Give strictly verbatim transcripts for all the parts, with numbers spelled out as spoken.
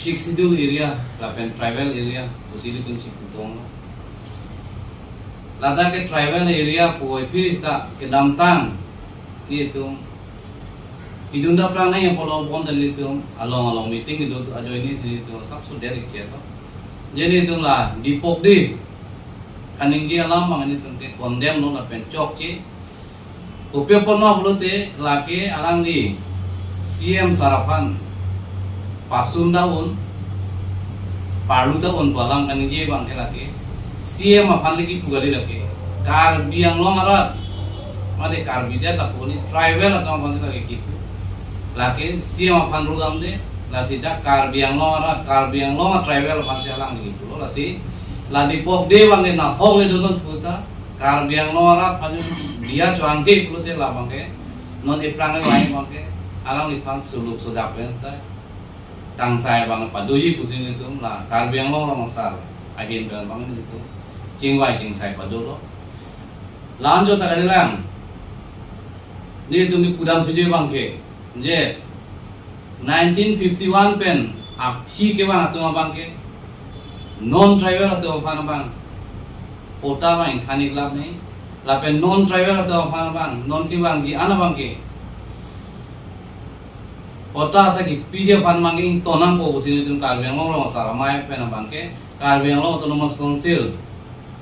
Sixth Schedule area lapen tribal area pusi ilitum chipudong. Ladak ke tribal area puvoiphit ta kedamtang ilitum idunda prang nai apolo bonta ilitum along along meeting ido ajoine si ilitum asapso der ikche to. Je ilitum la Dipokdi kaningje alam abang ilitum ke condemn lo lapen chokche. Kopi apot ma pulote lake alangli C M sir aphan pasun ta un, parlu ta un pu alam kaningje abang ke lake C M aphan le kipu kali lake. Karbi Anglong arat, mate Karbi det lapu ni tribal atum aphan si lake kipu. Lake C M aphan ru damde, lasi dak Karbi Anglong arat, Karbi Anglong a tribal aphan si alangli kipu lo, lasi la Dipokdi abang ke nahok le dun non puta, Karbi Anglong arat aphan diya chohangke pulote labang ke, non ephrang ewai abang ke, alangliphan suluk sodak pen ta, kangsai abang padoji pusi ilitum la Karbi Anglong Rong Asar ahin pen abang ilitum chingvai chingsai pado lo. La-an chot ta kalilang, nelitum kipudam thuji abang ke, je nineteen fifty-one pen aphi kevang atum abang ke, non tribal atum aphan abang patta abang ingthan iklap nai, lapen non tribal atum aphan abang, non kevangji an abang ke patta asa kipiji aphan abang ke ington nangpo pusi nelitum Karbi Anglong Rong Asar Amei pen abang ke, Karbi Anglong Autonomous Council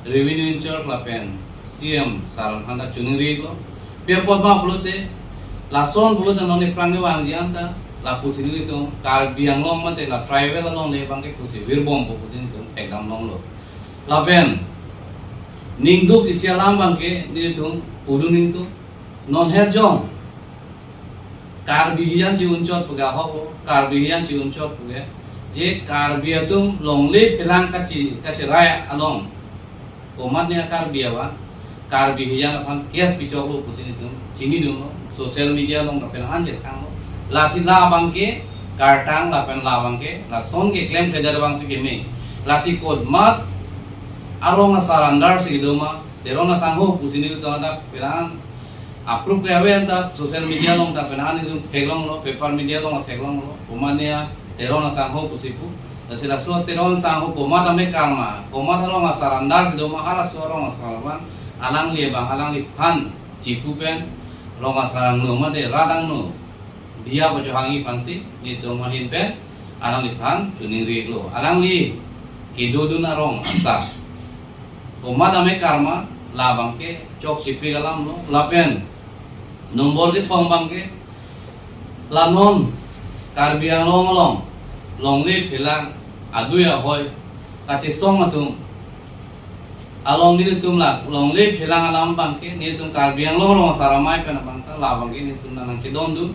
Revenue in charge lapen C M sir aphan ta choningri lo. Pi apot ma pulote, lason pulote non ephrang kevangji an ta, lapusi nelitum Karbi Anglong mate la tribal along le abang ke pusi virbompo pusi nelitum thekdam longlo. Lapen ningduk isi alam abang ke nelitum pudun ningduk, non het jong Karbi hijan chi-un chot pu ke ahok lo, Karbi hijan chi-un chot pu ke. Je Karbi atum longle phelang kachi, kachirai along komatne a Karbi abang Karbi hijan aphan case pichok lo pusi nelitum chinidun lo. Social media along lapen an chethang lo. Lasi labang ke kartang lapen labang ke lason keklemkledet abang si keme. Lasi komat a Rong Asar under si kedo ma, Teron asangho pusi nelitum ta phelang approve ke ave ta social media along ta phelang nelitum theklonglo, paper media along theklonglo, komatne a Teron asangho pusi pu. Lasi laso Teron asangho komat amekar ma, komat a Rong Asar under si do ma, halaso a Rong Asar abang alangli abang alangliphan chipu pen Rong Asar angno mate rat angno diya pachohangji aphan si nelitum ahin pen alangliphan choningri lo. Alangli kedodun a Rong Asar komat amekar ma, labang ke chokchepik alam lo. Lapen nombor kethom abang ke, la non Karbi Anglong along longle phelang adui ahoi kachesong atum along nelitum la longle phelang alam abang ke nelitum Karbi Anglong Rong Asar Amei pen abang ta labang ke nelitum nangchedondun.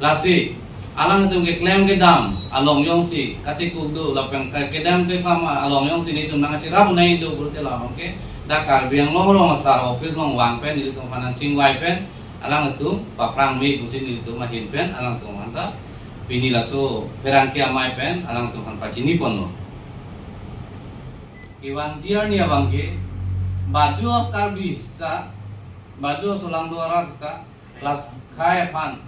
Lasi alangtum keklem kedam along jongsi katikuk do lapen ke-, kedam kepham along jongsi nelitum nangcherap nai do pulote labang ke dak Karbi Anglong Rong Asar office along vang pen nelitum aphan nangchingvai pen alangtum paphrang me pusi nelitum ahin pen alangtum aphan ta pini laso pherangke amei pen alangtum aphan pachini ponlo. Kevangji arni abang ke, badu a Karbi seta, badu a solangdo arat seta, la khei aphan,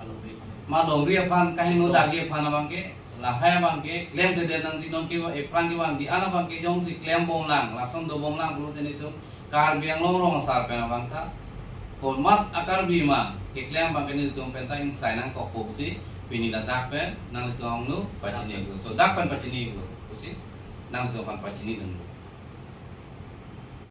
ma longri aphan, kahingno dagi aphan abang ke, lahai abang ke klemkledet nangji, non ke ephrang kevangji an abang ke jongsi klembomlang, lason dobomlang pulote nelitum Karbi Anglong Rong Asar pen abang ta komat a Karbi ma keklem abang ke nelitum pen ta ingsai nangkokpo pusi pini ladak pen nanglitum angno pachini iklo. So dak pen pachini iklo pusi nanglitum aphan pachinidun.